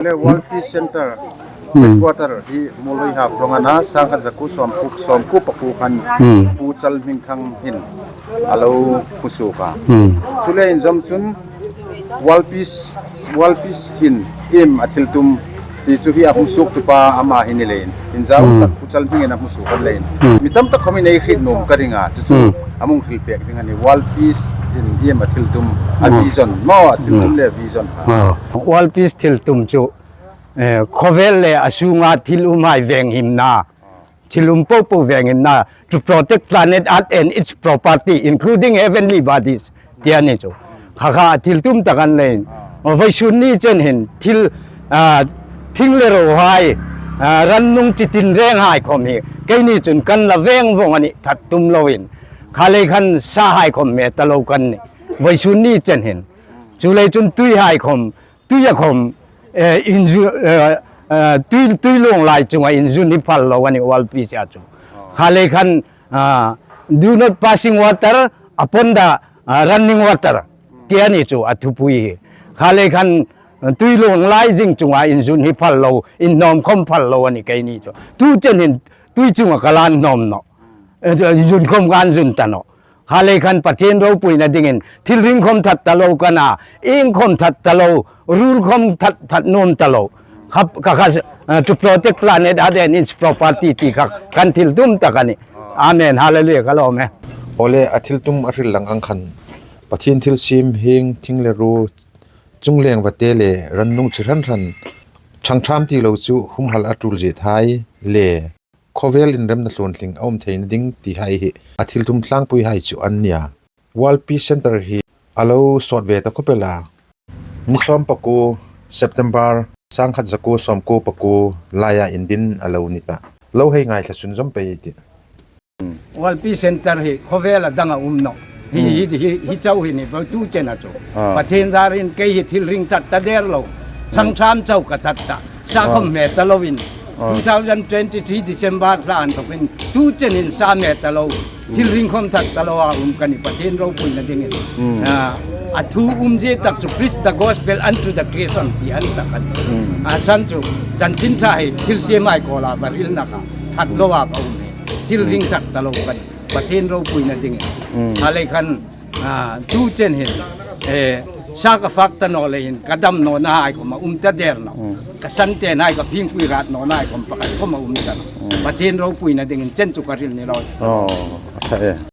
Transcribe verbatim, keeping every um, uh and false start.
Le World Peace Center, hmm, headquarter hi Muolhoi Haflong a na, sangkhat zakuo sawmkuo, sawmkuo pakuo khan, hmm, Pu Chalhmingthang hin a lo hmu suok a. Hmm. Chuleiin zawm chun World Peace, World Peace hin iem a thil tum ti chu hi a hmu suoktu pa ama hi ni leiin. Inzau, hmm, tak Pu Chalhmingin a hmu suok a ni leiin. Hmm. Mi tam tak khawmin ei hriet nuom ka ring a, chu chu, hmm, a mi hung hril pek ding a nih. World Peace hin iem a thil tum, a, hmm, vision maw, a thil tum, hmm, le vision kha. Ah. World Peace thil tum chu, eh, khawvel le a sunga thil umhai venghimna, thil um popo venghimna, to protect planet Earth and its property, including heavenly bodies, ti a ni chu. Kha kha a thil tum tak a ni leiin. Vawisun ni chen hin thil, ah, thing le rohai, ah, rannung chi tinrenghai khawm hi keini chun kan la veng vong a nih, that tum loin. Kha lei khan sahai khawm me ta lo kan nih. Vawisun ni chen hin. Chuleiin chun tuihai khawm, tuia khawm, eh, inzu-, eh, eh, tui, tui luong lai chunga inzun hi phal lo a nih World Peace a chu. Kha lei khan, ah, do not passing water upon the, ah, running water, ti a ni chu a thupui hi. Kha lei khan, eh, tui luong lai zing chunga inzun hi phal lo, inhnawm khawm phal lo a nih keini chu. Tu chen hin tui chunga ka la hnawm nawh. Eh, inzun khawm kan zun ta nawh. Kha lei khan Pathien ropuina dingin, thil ring khawm that ta lo ka na, ieng khawm that ta lo, rul khawm that, that nuom ta lo. Kha, kha, kha, eh, to protect planet Earth and its property ti kha kan thil tum tak a nih. Amen. Hallelujah. Ka lawm e. Awle, a thil tum a hril lang ang khan Pathien thil siem hieng thing le ru, chungleng vate le rannung chi hran hran, changtham ti lo chu humhal a tul ziethai le khawvel inremna hlun tling a um theina ding tihai hi a thil tum tlangpuihai chu an nia. World Peace Center hi a lo sawt ve ta khawp el a. Ni sawm pakuo September sangkhat zakuo sawmkuo pakuo laia indin a lo ni ta. Lo hei ngaithla sunzawm pei ei tih. World Peace Center hi khawvel a danga um nawh. Hi, hmm, hi, hi, hi chau hi ni bo tu chen a chu. Ah. Pathien zarin kei hi thil ring that ta der lo. Changtham chau ka that ta. Sa khawm me ta loin. Ah. Two thousand twenty-three December thla inthokin tu chenin sa me ta lo. Thil ring khawm that ta lo a um ka nih Pathien ropuina dingin. Hmm. Ah, a thu umzie tak chu preach the gospel unto the creation ti a ni tak a nih. Hmm. A san chu chanchin tha hi thil siemhai kuoma va hrilna kha that loa ka um hi. Thil ring that ta lo ka nih Pathien ropuina dingin. Hmm. Kha lei khan, ah, tu chen hin, eh, sa ka fak ta naw leiin ka dam nawna hai khawm a um ta der nawh. Hmm. Ka san te nai ka phingpui rat nawna hai khawm pakhat khawm a um ta nawh. Hmm. Pathien ropuina dingin chen chu ka hril ni lo. Oh, a ṭha e.